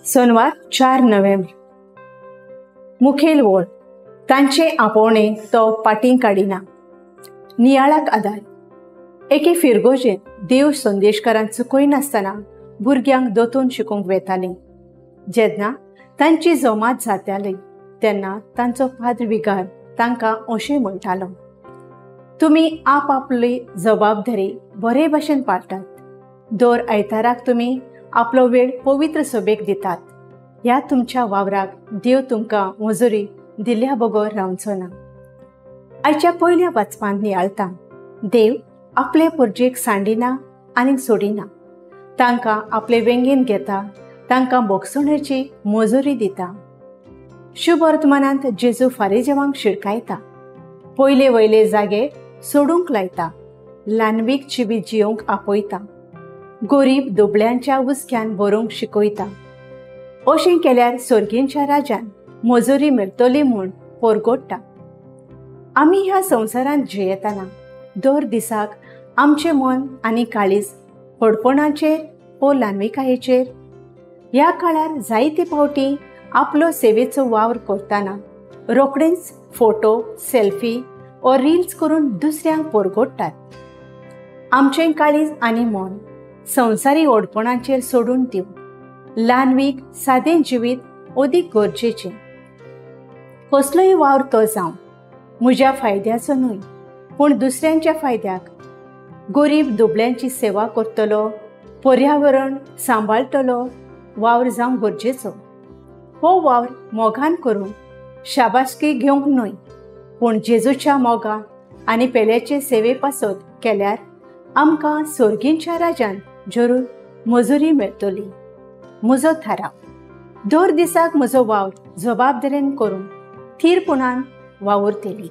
सोनवार 4 नोव्हेंबर. मुखेल वळ तांचे आपोवणे तो पाटीं काडिना. नियाळाक आदार. एके फिरगोजेन देव संदेशकारान चुकयनासतना भुरग्यांक दोतोन शिकोवंक वेताली. जेन्ना तांची जमात जाताली तेन्ना तांचो पाद्र विगार तांकां अशें म्हणटालो, तुमी आपआपली जबाबदारी बरे भशेन पाळटात. दर आयताराक तुमी आपलो वेळ पवित्र सभेक दितात. ह्या तुमच्या वावराक देव तुमकां मजुरी दिल्या बगर रावचो ना. आयच्या पयल्या वाचपांत नियाळता, देव आपले परजेक सांडिना आनी सोडिना. तांकां आपले वेंगेन घेता, तांकां बोगसणेची मजुरी दिता. शुभ वर्तमानांत जेजू फारीजेवांक शिडकायता, पयले वयले जागे सोडूंक लायता, ल्हानवीक जिवीत जियोवंक आपयता, गोरीब दुबळ्यांच्या हुस्क्यान बरोवंक शिकयता. अशें केल्यार सर्गींच्या राजान मजुरी मेळटली म्हूण परगोडटा. आमी ह्या संवसारांत जियेतना दर दिसाक आमचें मन आनी काळीज व्हडपणाचेर वो ल्हानविकायेचेर. ह्या काळार जायते फावटी आपलो सेवेचो वावर करतना रोखडेच फोटो, सेल्फी वो रिल्स करून दुसऱ्यांक परगोडटात. आमचें काळीज आनी मन संवसारी व्हडपणाचेर सोडून दिवन ल्हानवीक सादें जिवीत अदीक गरजेचें. कसलोय वावर तो जावं, म्हज्या फायद्याचो न्हय पूण दुसऱ्यांच्या फायद्याक. गोरीब दुबळ्यांची सेवा करतलो, पर्यावरण सांबाळटलो वावर जावंक गरजेचो. हो वावर मोगान करून शाबासकी घेवंक न्हय पूण जेजूच्या मोगान आनी पेल्याचे सेवे पासत केल्यार आमकां सर्गींच्या राजान जरूर मजुरी मेळटली. म्हजो थाराव, दर दिसाक म्हजो वावर जबाबदारेन करून थीरपणान वावुरतली.